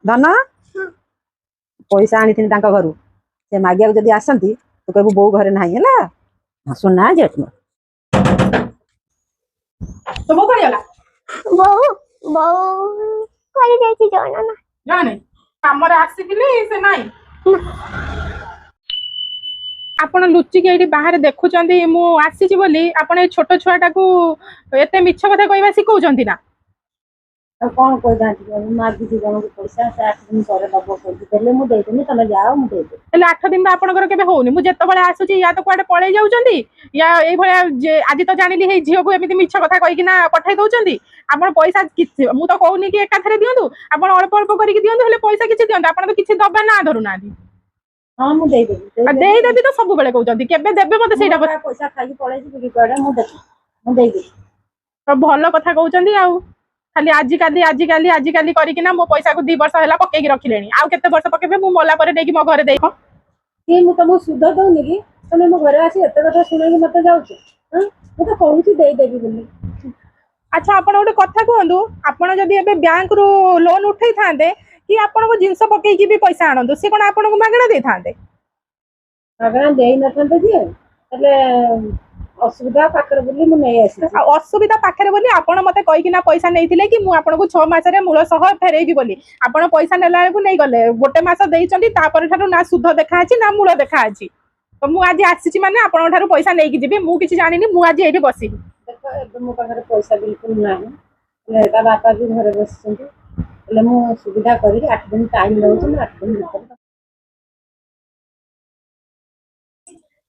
ଧନ, ପଇସା ଆଣିଥିଲି ତାଙ୍କ ଘରୁ। ସେ ମାଗିବାକୁ ଯଦି ଆସନ୍ତି, ତୁ କହିବୁ ବୋଉ ଘରେ ନାହିଁ। ହେଲା ସୁନା ଝିଅ ମୋର। ତୋ ବୋଉ କୁଆଡେ ଗଲା? ବୋଉ ବୋଉ କୁଆଡେ ଯାଇଛି ଜଣା ନା। ଜଣା ନାହିଁ? କାମରେ ଆସିଥିଲି, ସେ ନାଇଁ। ଆପଣ ଲୁଚିକି ଏଇଠି ବାହାରେ ଦେଖୁଛନ୍ତି ମୁଁ ଆସିଛି ବୋଲି। ଆପଣ ଏଇ ଛୋଟ ଛୁଆଟାକୁ ଏତେ ମିଛ କଥା କହିବା ଶିଖଉଛନ୍ତି ନା? ଆଉ କଣ କହିଥାନ୍ତି? ମୁଁ ମାଗିଛି ଜଣକୁ ପଇସା, ସେ 8 ଦିନ ପରେ ଦବ କହିଛି। ଦେଲେ ମୁଁ ଦେଇଦେବି, ତମେ ଯାଅ, ମୁଁ ଦେଇଦେବି। ହେଲେ 8 ଦିନ ତ ଆପଣଙ୍କର କେବେ ହଉନି। ମୁଁ ଯେତେବେଳେ ଆସୁଛି, ୟା ତ କୁଆଡେ ପଳେଇ ଯାଉଛନ୍ତି, ୟା ଏଇଭଳିଆ ଆଜି ତ ଜାଣିଲି ହେଇ ଝିଅକୁ ଏମିତି ମିଛ କଥା କହିକିନା ପଠେଇ ଦଉଛନ୍ତି। ଆପଣ ପଇସା କିଛି, ମୁଁ ତ କହୁନି କି ଏକାଥରେ ଦିଅନ୍ତୁ, ଆପଣ ଅଳ୍ପ ଅଳ୍ପ କରିକି ଦିଅନ୍ତୁ, ହେଲେ ପଇସା କିଛି ଦିଅନ୍ତୁ। ଆପଣ ତ କିଛି ଦବା ନା ଧରୁନାହାନ୍ତି। ହଁ, ମୁଁ ଦେଇଦେବି। ଆଉ ଦେଇଦେବି ତ ସବୁବେଳେ କହୁଛନ୍ତି, କେବେ ଦେବେ ମତେ ସେଇଟା? ମୁଁ ପଇସା ଖାଇକି ପଳେଇଛି କି କୁଆଡେ, ମୁଁ ଦେଖ, ମୁଁ ଦେଇଦେବି। ତ ଭଲ କଥା କହୁଛନ୍ତି। ଆଉ ଖାଲି ଆଜିକାଲି ଆଜିକାଲି ଆଜିକାଲି କରିକିନା ମୋ ପଇସାକୁ 2 ବର୍ଷ ହେଲା ପକେଇକି ରଖିଲେଣି। ଆଉ କେତେ ବର୍ଷ ପକେଇବେ? ମୁଁ ମଲା ପରେ ନେଇକି ମୋ ଘରେ ଦେଇ କି ମୁଁ ତମକୁ ସୁଧ ଦଉନି କି? ତମେ ମୋ ଘରେ ଆସି ଏତେ କଥା ଶୁଣେଇକି ମତେ ଯାଉଛ? ହଁ, ମୁଁ ତ କହୁଛି ଦେଇଦେବି ବୋଲି। ଆଚ୍ଛା, ଆପଣ ଗୋଟେ କଥା କୁହନ୍ତୁ। ଆପଣ ଯଦି ଏବେ ବ୍ୟାଙ୍କରୁ ଲୋନ ଉଠେଇଥାନ୍ତେ କି ଆପଣଙ୍କ ଜିନିଷ ପକେଇକି ବି ପଇସା ଆଣନ୍ତୁ, ସେ କଣ ଆପଣଙ୍କୁ ମାଗଣା ଦେଇଥାନ୍ତେ? ମାଗଣା ଦେଇନଥାନ୍ତେ ଯେ, ହେଲେ ଅସୁବିଧା ପାଖରେ ବୋଲି ମୁଁ ନେଇ ଆସିଛି। ଆଉ ଅସୁବିଧା ପାଖରେ ବୋଲି ଆପଣ ମତେ କହିକିନା ପଇସା ନେଇଥିଲେ କି ମୁଁ ଆପଣଙ୍କୁ 6 ମାସରେ ମୂଳ ସହ ଫେରେଇବି ବୋଲି। ଆପଣ ପଇସା ନେଲା ବେଳକୁ ନେଇଗଲେ। ଗୋଟେ ମାସ ଦେଇଛନ୍ତି, ତାପରେ ଠାରୁ ନା ସୁଧ ଦେଖା ଅଛି ନା ମୂଳ ଦେଖା ଅଛି। ତ ମୁଁ ଆଜି ଆସିଛି ମାନେ ଆପଣଙ୍କ ଠାରୁ ପଇସା ନେଇକି ଯିବି। ମୁଁ କିଛି ଜାଣିନି, ମୁଁ ଆଜି ଏଇଠି ବସିବି। ଦେଖ, ଏବେ ମୋ ପାଖରେ ପଇସା ବିଲକୁଲ ନାହିଁ। ହେଲେ ତା ବାପା ବି ଘରେ ବସିଛନ୍ତି। ହେଲେ ମୁଁ ସୁବିଧା କରିକି 8 ଦିନ ଟାଇମ୍ ଦଉଛି। ମୁଁ 8 ଦିନ ଭିତରେ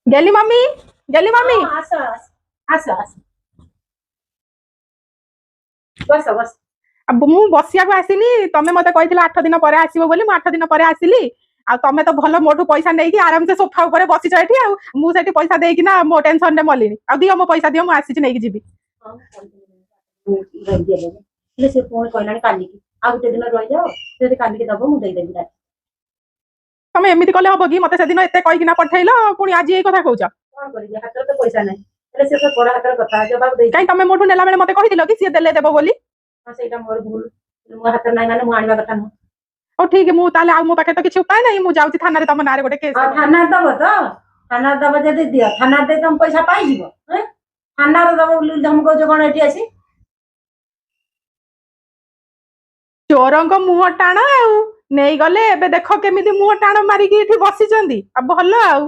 ଗେଲି ମମି, ଗେଲି ମମି। ଆସ ଆସ ଆସ ଆସ, ବସ ବସ। ଆଉ ମୁଁ ବସିବାକୁ ଆସିନି। ତମେ ମତେ କହିଥିଲ 8 ଦିନ ପରେ ଆସିବ ବୋଲି, ମୁଁ 8 ଦିନ ପରେ ଆସିଲି। ଆଉ ତମେ ତ ଭଲ ମୋଠୁ ପଇସା ନେଇକି ଆରାମସେ ସୋଫା ଉପରେ ବସିଛ ଏଠି, ଆଉ ମୁଁ ସେଠି ପଇସା ଦେଇକିନା ମୋ ଟେନସନରେ ମଲିଣି। ଆଉ ଦିଅ, ମୋ ପଇସା ଦିଅ, ମୁଁ ଆସିଛି ନେଇକି ଯିବି। ହେଲେ ସେ ପୁଣି କହିଲାଣି କାଲିକି, ଆଉ ଗୋଟେ ଦିନ ରହିଯାଅ, ଯଦି କାଲିକି ଦବ ମୁଁ ଦେଇଦେବି ରାତି। ତମେ ଏମିତି କଲେ ହବ କି? ମତେ ସେଦିନ ଏତେ କହିକିନା ପଠେଇଲ, ପୁଣି ଆଜି ଏଇ କଥା କହୁଛ? କଣ କରିବି, ହାତରେ ତ ପଇସା ନାହିଁ। ହେଲେ ସେ ତ ପର ହାତର କଥା, ଜବାବ ଦେଇଛି। କାଇଁ, ତମେ ମୋଠୁ ନେଲା ବେଳେ ମତେ କହିଥିଲ କି ସିଏ ଦେଲେ ଦେବ ବୋଲି? ହଁ, ସେଇଟା ମୋର ଭୁଲ। ମୋ ହାତରେ ନାହିଁ ମାନେ ମୁଁ ଆଣିବା କଥା ନୁହଁ। ହଉ ଠିକ, ମୁଁ ତାହେଲେ ଆଉ ମୋ ପାଖରେ ତ କିଛି ଉପାୟ ନାହିଁ। ମୁଁ ଯାଉଛି ଥାନାରେ ତମ ନାଁରେ ଗୋଟେ କେସ୍। ଆଉ ଥାନାରେ ଦବ ତ? ଥାନାରେ ଦବ ଯଦି ଦିଅ। ଥାନାରେ ଦେଇ ତମ ପଇସା ପାଇଯିବ? ଏଁ? ଥାନାରେ ଦବ ବୋଲି ଧମକଉଛ କଣ ଏଠି ଆସି? ଚୋରଙ୍କ ମୁହଁ ଟାଣ, ଆଉ ନେଇଗଲେ। ଏବେ ଦେଖ କେମିତି ମୁହଁ ଟାଣ ମାରିକି ଏଠି ବସିଛନ୍ତି। ଆଉ ଭଲ ଆଉ।